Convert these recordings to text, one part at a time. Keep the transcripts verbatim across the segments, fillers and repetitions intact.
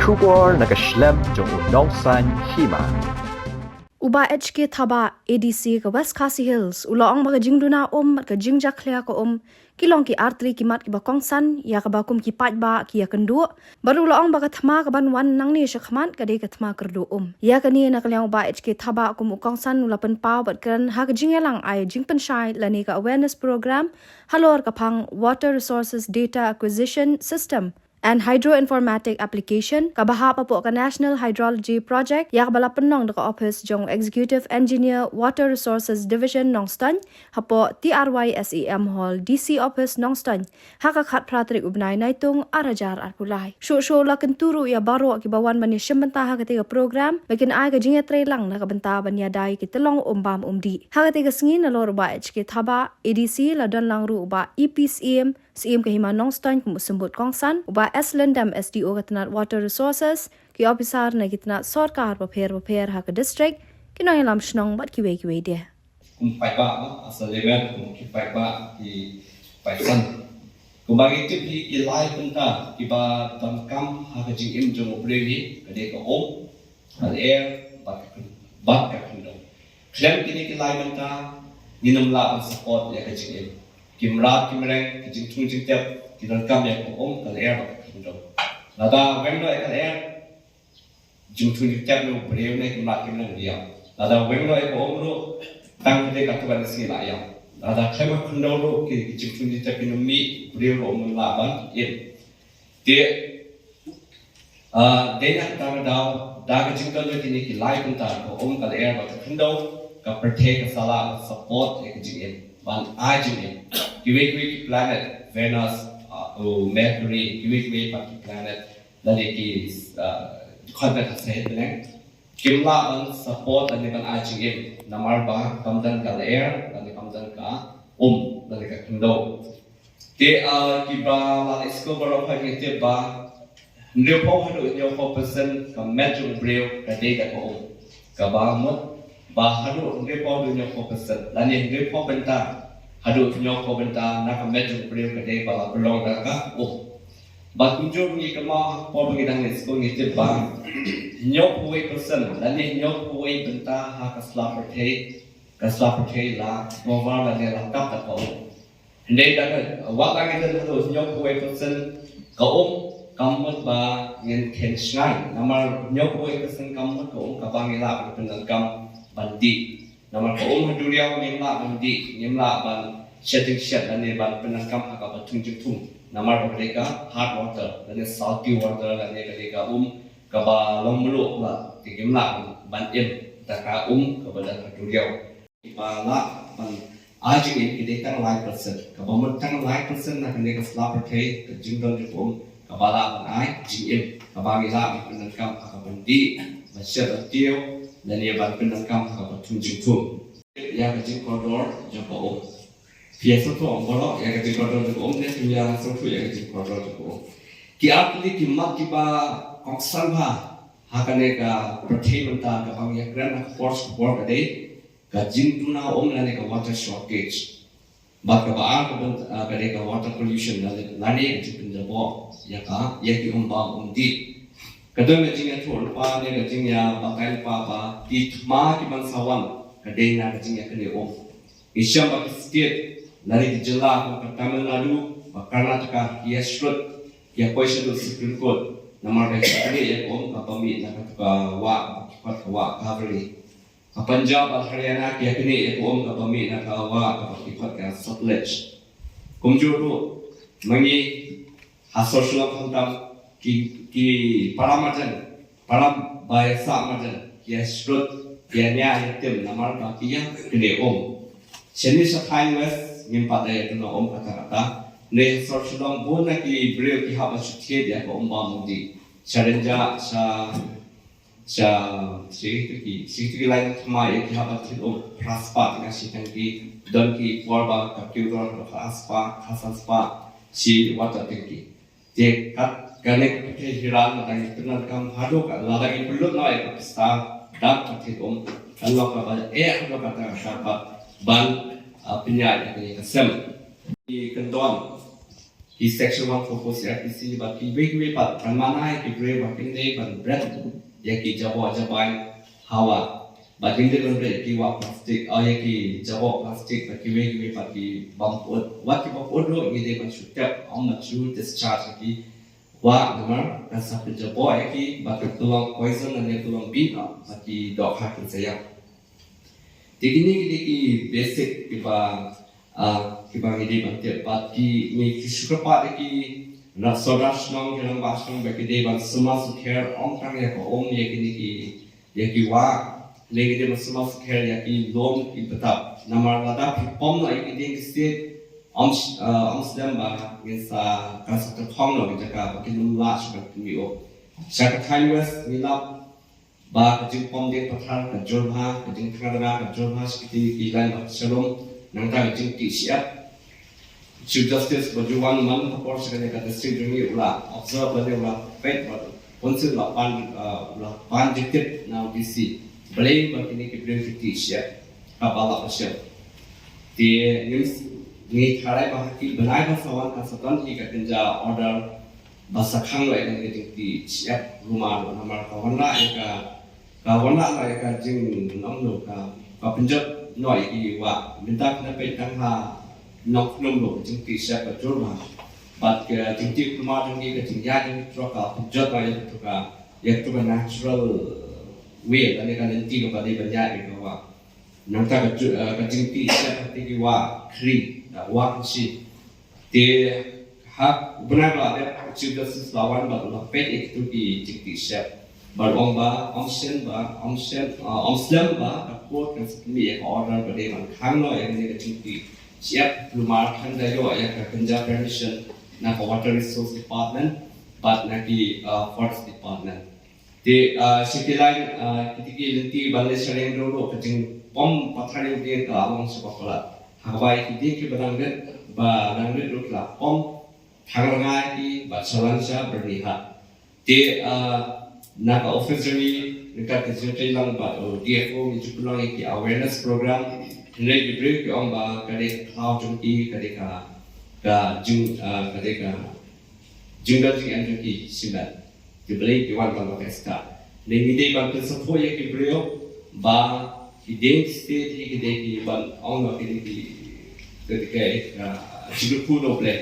Khubor na ka shlem jong u nongsan hima. U Bah H K Thabah, A D C ka West Khasi Hills, u la ong ba ka jingduna um bad ka jingjakhlia ka um ki long ki artylli ki mat kiba kongsan ïa kaba kum ki paidbah ki ïakynduh. Bad u la ong ba ka thma kaban wan nangne shakhmat ka dei ka thma kyrduh um. Ïa kane, na ka liang u Bah H K Thabah kum u kongsan u la pynpaw bad kren ha ka jingïalang ai jingpynshai lane ka awareness program halor ka phang Water Resources Data Acquisition System and Hydro-Informatic Application kaba hap hapoh ka National Hydrology Project, ïa kaba la pynlong da ka ophis jong Executive Engineer, Water Resources Division, Nongstoiñ, hapoh T R Y S E M Hall, D C Office, Nongstoiñ, ha ka khatphra tarik u bnai Naitung, ar hajar arphew lai. Shuh shuh u la kyntu ruh ïa baroh kiba wan ban ïashim bynta ha katei ka program ba kin ai ka jingïatreilang na ka bynta ban ïada ïa ki tyllong um bam um dih. Ha katei ka sngi, nalor u Bah H K Thabah, A D C, la don lang ruh u Bah E P Syiem, Syiem ka Hima Nongstoiñ kum u symbud kongsan, u Bah S Lyndam, S D O ka tnat Water Resources, ki ophisar na ki tnat sorkar bapher bapher ha ka district, ki nongïalam shnong bad kiwei kiwei de. Kum paidbah, ma, asa level kum ki paidbah ki paidsan. Kumba ngi tip hi, ki lai bynta kiba donkam ha ka jingim jong u briew hi ka dei ka um, ka lyer bad ka khyn-, bad ka khyndew. Khlem kine ki lai bynta ngin ym lah ban support ïa ka jingim. Ki mrad ki mreng, ki jingthung jingtep, ki donkam ïa ka um, ka lyer bad ka khyndew. Lada weng noh ïa ka lyer, jingthung jingtep jong u briew ne ki mrad ki mreng ïa. Lada weng noh ïa ka um ruh, tang ka dei katto katne sngi la ïa. Lada khlem ka khyndew ruh, ki, ki jingthung jingtep kin ym mih, u briew ruh um lah ban im. Te, ah, dei na kata ka daw, da ka jingdon jong kine ki lai bynta, ka um, ka lyer bad ka khyndew, ka pyrthei ka sa lah ban support ïa ka jingim, ban ai jingim. Kiwei kiwei ki planet, Venus, ah, u Mercury, kiwei kiwei pat ki planet, lane ki, ah, khon ba ka sah bneng, kim lah ban support lane ban ai jingim namar ba kam don ka lyer lane kam don ka um lane ka khyndew. Te, ah, kiba la leh skur baroh, ngi tip ba hynriewphew haduh hynñiewphew percent ka met jong u briew ka dei da ka um. Kaba mut ba haduh hynriewphew haduh hynñiewphew percent lane hynriewphew bynta haduh hynñiewphew bynta na ka met jong u briew ka dei ba la pynlong da ka um. Bad kumjuh ngi kynmaw ha ka por ba ngi dang leh skur, ngi tip ba hynñiewphew wei percent lane hynñiewphew wei bynta ha ka sla pyrthei, ka sla pyrthei la cover lane la kap da ka um. Hynrei da ka, wat la ngi don haduh hynñiewphew wei percent ka um, kam mut ba ngin kheiñ shngaiñ. Namar hynñiewphew wei percent kam mut ka um kaba ngi lah ban pyndonkam ban dih. Namar ka um ha duriaw ngim lah ban dih, ngim lah ban shet jingshet lane ban pyndonkam ha kaba thung jingthung. Namar ba ka dei ka hard water lane salty water lane ka dei ka um kaba long mluh la, te ngim lah ban im da ka um kaba don ha duriaw. Ba lah ban ai jingim ki dei tang lai percent. Kaba mut tang lai percent na kane ka sla pyrthei, ka jingdon jong ka um kaba lah ban ai jingim, kaba ngi lah ban pyndonkam ha kaba dih, ban shet ban tiew, lane ban pyndonkam ha kaba thung jingthung. Ïa ka jingkordor jong ka um. Phi ïa sngewthuh ym baroh ïa ka jingkordor jong ka um ne phim ïa sngewthuh ïa ka jingkordor jong ka um? Ki artylli ki mat kiba kongsan bha ha kane ka pyrthei mynta kaba ngi ïakren ha ka por sha ka por ka dei ka jingduna um lane ka water shortage. Bad kaba ar ka byn-, ah, ka dei ka water pollution lane, lane ka jingpynjaboh ïa ka, ïa ki um bam um dih. Ka don ka jingïathuhlypa ne ka jingïabatai lypa ba ki thma kiban sa wan ka dei na ka jingïakynduh um. Ngi shem ba ki state lane ki jylla kum ka Tamil Nadu bad Karnataka ki ïashrut, ki ïakoi shaduh Supreme Court namar ba ki ïakynduh ïa ka um kaba mih na katu ka wah ba ki khot ka wah Kaveri. Ka Punjab bad Haryana ki ïakynduh ïa ka um kaba mih na ka wah kaba ki khot ka Sutlej. Kumjuh ruh ma ngi ha sor Shillong khamtam ki, ki para marjan, para ba ïasah marjan ki ïashrut, ki ïania ïatim namar ba ki ïakynduh um. Shane sha Thaiñ West ngim pat da ïakynduh um katta katta. Ne ha sor Shillong bun na ki briew ki hap ban shu thied ïa ka um bam um dih. Sha Rynjah, sha Sha, shi tu ki, shi tu ki lai thma ïa ki hap ban thied um phra spah tyngka shi tangki, don ki por ba ka kiew dor haduh khatsan spah, khatsan spah shi water tangki. Te kat kane ka pyrthei hi ran, lada ngi pyndonkam haduh ka, lada ngi pynlut noh ïa ka pisa dang ka thied um, kan long kaba eh haduh katta katta ban, ah, pynïaid ïa ka sem. Ki kyndon ki section one four four C R P C bad kiwei kiwei pat, ban mane ïa ki briew ba kin dei ban bret ïa ki jaboh jabai ha wah. Bad kin dei ban bret ïa ki wah plastik, ah, ïa ki jaboh plastik bad kiwei kiwei pat ki bym pyut, wat ki bym pyut ruh ngi dei ban shu tep, ym ban shu discharge ïa ki wah namar kan sa pynjaboh ïa ki bad kan pynlong poison lane pynlong bieit noh bad ki dohkha kin sa ïap. Te kine ki dei ki basic kiba, ah, kiba ngi dei ban tip bad ki, ngi shu kyrpad ïa ki rangbah shnong, ki rangbah shnong ba ki dei ban sumar sukher ym tang ïa ka um, ïa kine ki, ïa ki wah, hynrei ki dei ban sumar sukher ïa ki lum ki btap. Namar lada phi pom noh ïa ki dieng ki siej, ym sh-, ah, ym slem ba ngin sa, kan sa tyrkhong noh ki jaka ba kin ym lah shuh ban pynmih um. Sha ka thaiñ West ngi lap ba ka jingpom dieng pathar ka jur bha, ka jingthang rnga ka jur bha sha kiti ki lain ba sharum, nangta ka jingtih shyiap. Chief Justice ba ju wan man ka por sha kane ka district jong ngi u la observe lane u la peit bad u la pan, uh, u la pan jingtip na u D C. Balei ba kine ki briew ki tih shyiap kaba lah ba shyiap. Te ngi, ngi tharai ba ha ki bnai ba sa wan kan sa don hi ka kynja order ba sa khang noh ïa kane ka jingtih shyiap rumar, namar ka wanrah ïa ka, ka wanrah noh ïa ka jing, ong noh, ka, ka pynjot noh ïa ki wah. Mynta phin peit tang ha Nongkhnum ruh ka jingtih shyiap ka jur bha. Bad ka jingtih kulmar jong ki, ka jingïaid jong ki, ka pynjot noh ïa ka, ïa ka natural way lane ka lynti kaba dei ban ïaid ïa ka wah. Nangta ka ju-, eh, ka jingtih shyiap ha kiti ki wah khri, da wah khynshi. Te ha u bnai ba la dep, Chief Justice la wan bad u la peit ïa kito ki jingtih shyiap. Bad u ong ba ym shen ba, ym shen, eh, ym slem ba ka court kan sa pynmih ïa ka order ba dei ban khang noh ïa kane ka jingtih shyiap, kulmar kan da ïoh ïa ka kynja permission na ka Water Resource Department bad na ki, eh, Forest Department. Te, ah, sha ki lain, ah, kiti ki lynti ban leit sha liang ruh, ka jingpom pathar ïa u dieng ka la long sha ba palat. Haba ïa ki dieng kiba dang rit, ba dang rit ruh ki la pom, thang rnga ïa ki bad shalan sha Byrnihat. Te, ah, na ka office jong ngi, ryngkat ka jingtrei lang bad u D F O ngi ju pynlong ïa ki awareness program. Hynrei ki briew ki ong ba ka dei ka khlaw jong ki, ka dei ka, ka jing, ah, ka dei ka jingdon jingem jong ki shimet. Te balei ki wan tang ba ka stad. Ngi dei ban pynsangeh ïa ki briew ba ki dieng state hi ki dei ki ban ong ba ki dei ki, ki dei ki, ah, jingkyrkhu na U Blei.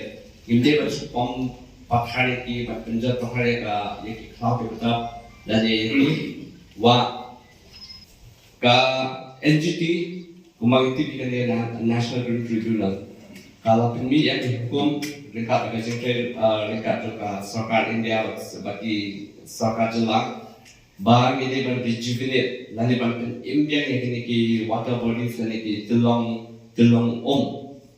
Ngim dei ban shu pom pathar ïa ki, ban pynjot pathar ïa ka, ïa ki khlaw ki btap lane ïa ki wah. Ka N G T, kumba ngi tip ïa kane, na National Green Tribunal, ka la pynmih ïa ki hukum ryngkat ka jingtrei, ah, ryngkat jong ka sorkar India bad ki sorkar jylla ba ngi dei ban rejuvenate lane ban pynim biang ïa kine ki water bodies lane ki tyllong, tyllong um.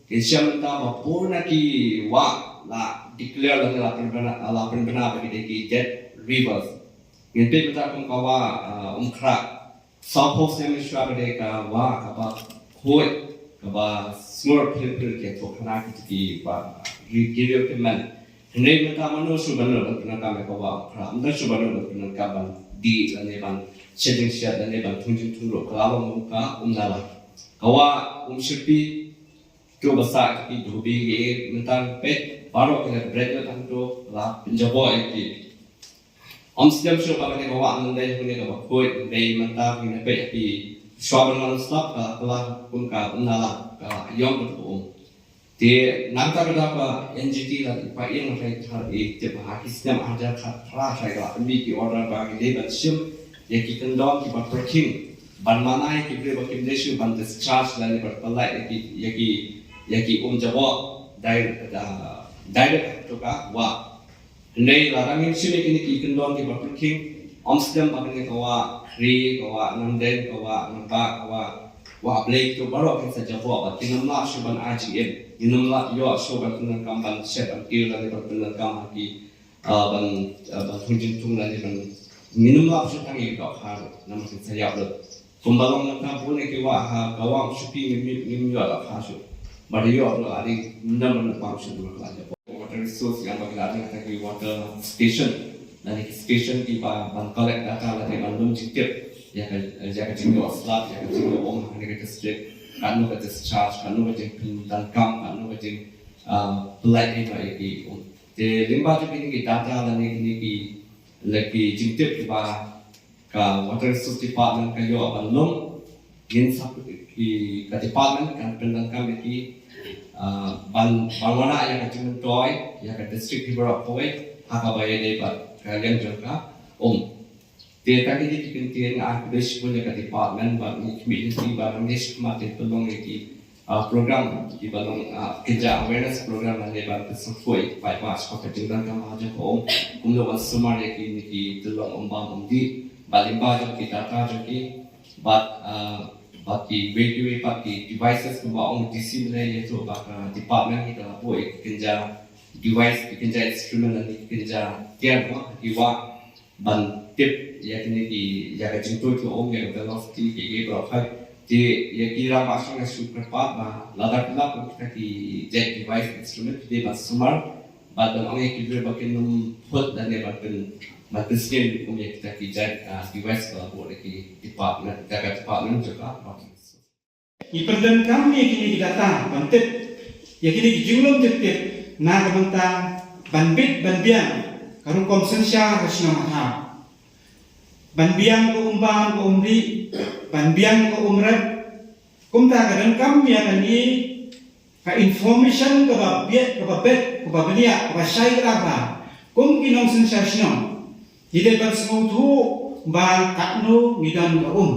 Ngin shem mynta ba bun na ki wah la declare lane la pynbna, la pynbna ba ki dei ki dead rivers. Ngin peit mynta kum ka wah, ah, Umkhrah. Sawphew snem mynshuwa ka dei ka wah kaba khuid, kaba sngur pyrthei, ki ïathuh khana kito kiba ri ki riew tymmen. Hynrei mynta mano shuh ban nud ban pyndonkam ïa ka wah Umkhrah? Mynta shuh ban nud ban pyndonkam ban dih lane ban shet jingshet lane ban thung jingthung ruh, ka la long kum ka um nala. Ka wah Umshyrpi, to ba sah ki dhobi ki, mynta peit baroh ki la bret ïa tang to, la pynjaboh ïa ki. Ym slem shuh ba kane ka wah Nongdeiñ kane kaba khuid, hynrei mynta phi peit, phi shuwa ban wan slap ka, ka la kum ka um nala, ka la ïong bad ka um. Te nangta ka daw ka N G T la, i Païing Rai Thar, i tip ha ki snem ar hajar khatphra, ka la pynmih ki order ba ngi dei ban shim ïa ki kyndon kiba pyrkhing, ban mane ïa ki briew ba kim dei shuh ban discharge lane ban pynlait ïa ki, ïa ki, ïa ki um jaboh direct, ah, direct ha kato ka wah. Hynrei lada ngim shim ïa kine ki kyndon kiba pyrkhing, ym slem ba kane ka wah Khri, ka wah Nongdeiñ, ka wah Nangbah, ka wah, wah Blei, kito baroh kin sa jaboh bad kin ym lah shuh ban ai jingim. Ngin ym lah ïoh shuh ban pyndonkam ban shet ban kiew lane ban pyndonkam ha ki, ah, ban, ah, ban thung jingthung lane ban, ngin ym lah shuh tang ïa ki dohkha ruh namar kin sa ïap lut. Kumba long na ka bun na ki wah ha ka wah Umshyrpi ngim, ngim ïoh la pha shuh. Ba da ïoh ruh la dei ym dang ban pang shuh namar ka la jaboh. Water resource, ïa ba ki la dei kata ki water station. Lane ki station kiba ban collect data lane ban lum jingtip ïa ka, ïa ka jingïoh slap, ïa ka jingïoh um ha kane ka district. Katno ka discharge, katno ka jingpyndonkam, katno ka jing Ah, pynlait ïa ki, um. Te lyngba jong kine ki data lane kine ki, la ki jingtip kiba ka Water Resource Department ka ïoh ban long, ngin sa ki, ka department kan pyndonkam ïa ki, ah, ban, ban wanrah ïa ka jingmyntoi ïa ka district hi baroh kawei ha kaba ïadei bad ka liang jong ka um. Te ta ki dei ki kyntien, nga ai khublei shibun ïa ka department bad ngi khmih lynti ba ngi shu khmat ïa pynlong ïa ki, ah, program kiba long, ah, kynja awareness program lane ban pynsngewthuh ïa ki paidbah shaphang ka jingdonkam bha jong ka um, kumno ban sumar ïa kine ki tyllong um bam um dih, bad lyngba jong ki data jong ki, bad, ah, bad kiwei kiwei pat ki devices kumba ong D C mynne, ïathuh ba ka department hi ka la buh ïa ki kynja device, ki kynja instrument lane ki kynja tiar mo, ki wah ban tip ïa kine ki, ïa ka jingtuid ka um, ïa ka velocity, ïa ki baroh. Te ïa ki rangbah shnong nga shu kyrpad ba lada ki lap kita ki jait device, instrument, ki dei ban sumar bad ban ong ïa ki briew ba kin ym phut lane ban pyn, ban pynsngew kum ïa kita ki jait, ah, device ba la buh da ki department, da ka department jong ka. Ngi pyndonkam ïa kine ki data ban tip ïa kine ki jinglong jingtip na ka bynta ban bit ban biang ka rukom synshar ha shnong ha thaw, ban biang ka um bam ka um dih, ban biang ka um rep. Kumta ka donkam ïa kane ka information kaba biang, kaba bit, kaba bniah, kaba shai kaba bha. Kum ki nongsynshar shnong ngi dei ban sngewthuh ba katno ngi don ka um.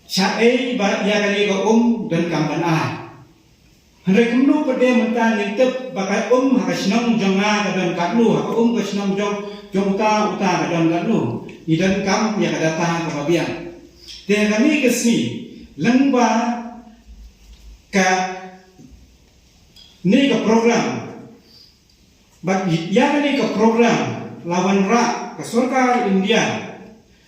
Shaei ba ïa kane ka um donkam ban ai. Hynrei kumno pat de mynta ngin tip ba ka um ha ka shnong jong nga ka don katno, ha ka um ka shnong jong, jong uta uta ka don katno. Ngi donkam ïa ka data kaba biang. Te ha kane ka sngi lyngba kane ka program, bad ïa kane ka program la wanrah ka sorkar India,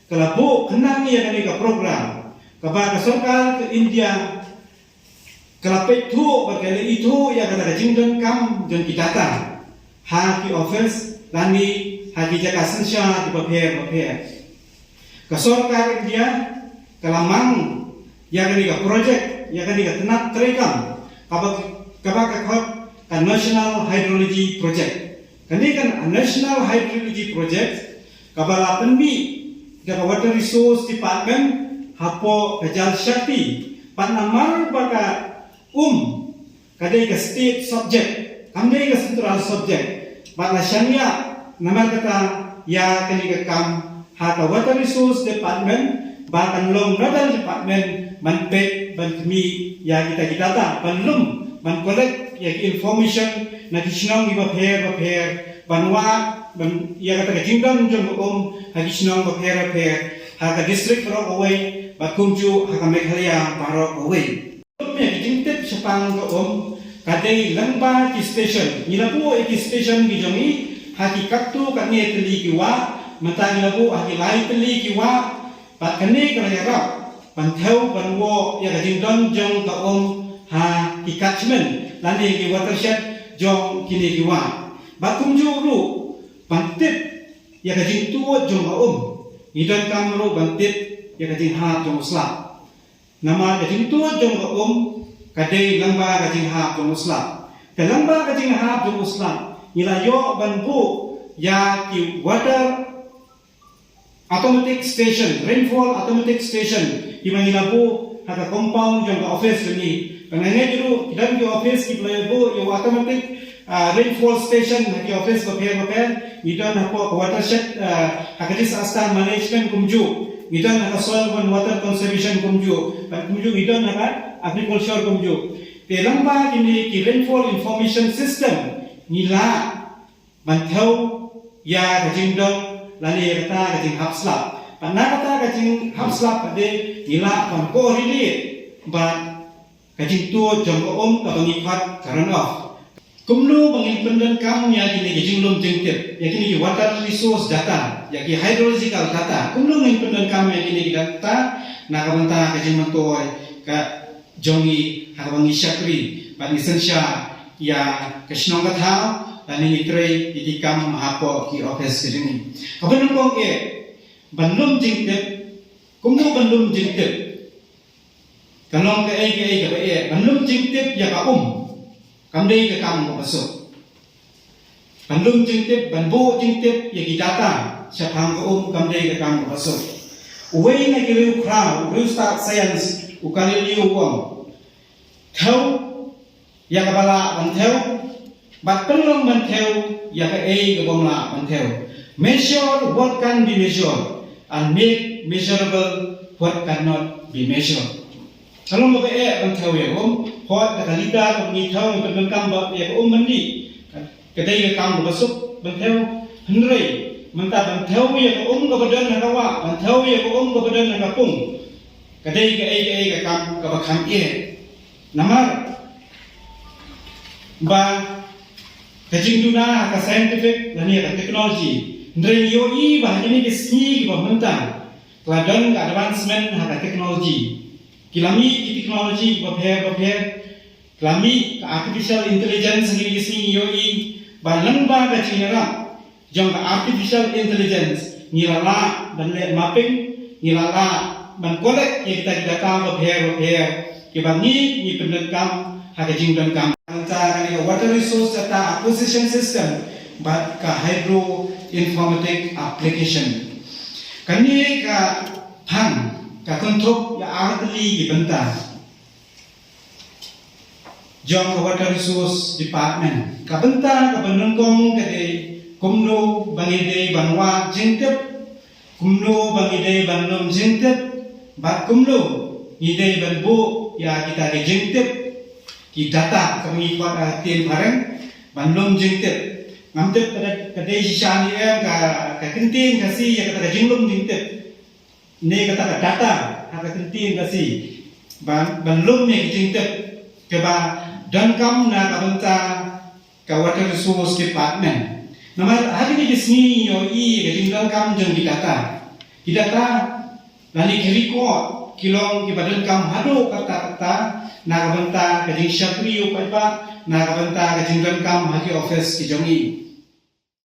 ka la buh khnang ïa kane ka program, kaba ka sorkar ka India ka la peit thuh bad ka la ithuh ïa kata ka jingdonkam jong ki data ha ki office lane ha ki jaka synshar kiba pher bapher. Ka sorkar India ka la mang ïa kane ka project, ïa kane ka tnat treikam, kaba, kaba ka khot ka National Hydrology Project. Kane ka National Hydrology Project kaba la pynmih da ka Water Resource Department hapoh ka Jal Shakti, bad namar ba ka um ka dei ka state subject, kam dei ka central subject, bad la shaniah namar kata ïa kane ka kam ha ka Water Resource Department, ba kan long nodal department ban peit, ban khmih ïa kita ki data, ban lum, ban collect ïa ki information na ki shnong kiba pher bapher, ban wad, ban ïa kata ka jingdon jong ka um ha ki shnong bapher bapher ha ka district baroh kawei, bad kumjuh ha ka Meghalaya baroh kawei. Ïa ki jingtip shaphang ka um ka dei lyngba ki station. Ngi la buh ïa ki station ki jong ngi ha ki katto katne tylli ki wah, mynta ngi la buh ha ki lai tylli ki wah. Bad kane ka la ïarap ban thew ban buh ïa ka jingdon jong ka um ha ki catchment lane ki watershed jong kine ki wah. Bad kumjuh ruh ban tip ïa ka jingtuid jong ka um, ngi donkam ruh ban tip ïa ka jinghap jong u slap. Namar ka jingtuid jong ka um ka dei lyngba ka jinghap jong u slap. Te lyngba ka jinghap jong u slap ngi la ïoh ban buh ïa ki water automatic station, rainfall automatic station, kiba ngi la buh ha ka compound jong ka office jong ngi. Bad nga ngeit ruh ki don ki office kiba la buh ïa u automatic ah, rainfall station ha ki office bapher bapher. Ngi don hapoh ka watershed, ah, ha ka disaster management kumjuh. Ngi don ha ka soil and water conservation kumjuh. Bad kumjuh ngi don ha ka agriculture kumjuh. Te lyngba kine ki rainfall information system ngi lah ban thew ïa ka jingdon lane ïa kata ka jinghap slap. Bad na kata ka jinghap slap pat de ngi lah ban correlate bad ka jingtuid jong ka um kaba ngi khot ka runoff. Kumno ba ngin pyndonkam ïa kine ki jinglum jingtip, ïa kine ki water resource data, ïa ki hydrological data, kumno ngin pyndonkam ïa kine ki data na ka bynta ka jingmyntoi ka jong ngi ha kaba ngi shakri bad ngi synshar ïa ka shnong ka thaw, lane ngi trei ïa ki kam hapoh ki office ka jong ngi. Kaba nyngkong eh ban lum jingtip. Kumno ban lum jingtip? Ka long kaei kaei kaba eh ban lum jingtip ïa ka um. Kam dei ka kam kaba suk. Ban lum jingtip, ban buh jingtip ïa ki data shaphang ka um kam dei ka kam kaba suk. Uwei na ki riewkhraw, u riewstad science, u Galileo u ong, thew ïa kaba lah ban thew, bad pynlong ban thew ïa kaei ka bym lah ban thew. Measure what can be measured and make measurable what cannot be measured. Ka long kaba eh ban thew ïa ka um, hooid da ka litar ba ngi thew ngi pyndonkam ïa ka um ban dih, ka dei ka kam kaba suk ban thew. Hynrei mynta ban thew ïa ka um kaba don ha ka wah, ban thew ïa ka um kaba don ha ka pung, ka dei kaei kaei ka kam kaba kham eh. Namar ba ka jingduna ha ka scientific lane ka technology, hynrei ngi ïohi ba ha kine ki sngi kiba mynta ka la don ka advancement ha ka technology. Ki la mih ki technology bapher bapher, ki la mih ka artificial intelligence, ha kine ki sngi ngi ïohi ba lyngba ka jingïarap jong ka artificial intelligence ngi la lah ban leh mapping, ngi la lah ban collect ïa kita ki data bapher bapher kiba ngi, ngi pyndonkam ha ka jingdonkam. Mynta kane ka water resource data acquisition system bad ka hydro informatic application. Kane ka phang ka kynthup ïa artylli ki bynta jong ka Water Resource Department. Ka bynta kaba nyngkong ka dei kumno ba ngi dei ban wad jingtip, kumno ba ngi dei ban lum jingtip, bad kumno ngi dei ban buh ïa kita ki jingtip, ki data, kaba ngi khot ha ka ktien phareng, ban lum jingtip. Ngam tip ka dei, ka dei shisha ne em ka, ka kyntien Khasi ïa kata ka jinglum jingtip, ne kata ka data ha ka kyntien Khasi, ban, ban lum ïa ki jingtip kiba donkam na ka bynta ka Water Resource Department. Namar ha kine ki sngi ngi ïohi ka jingdonkam jong ki data. Ki data lane ki record ki long kiba donkam haduh katta katta na ka bynta ka jingshakri ïa u paidbah, na ka bynta ka jingdonkam ha ki office ki jong ngi.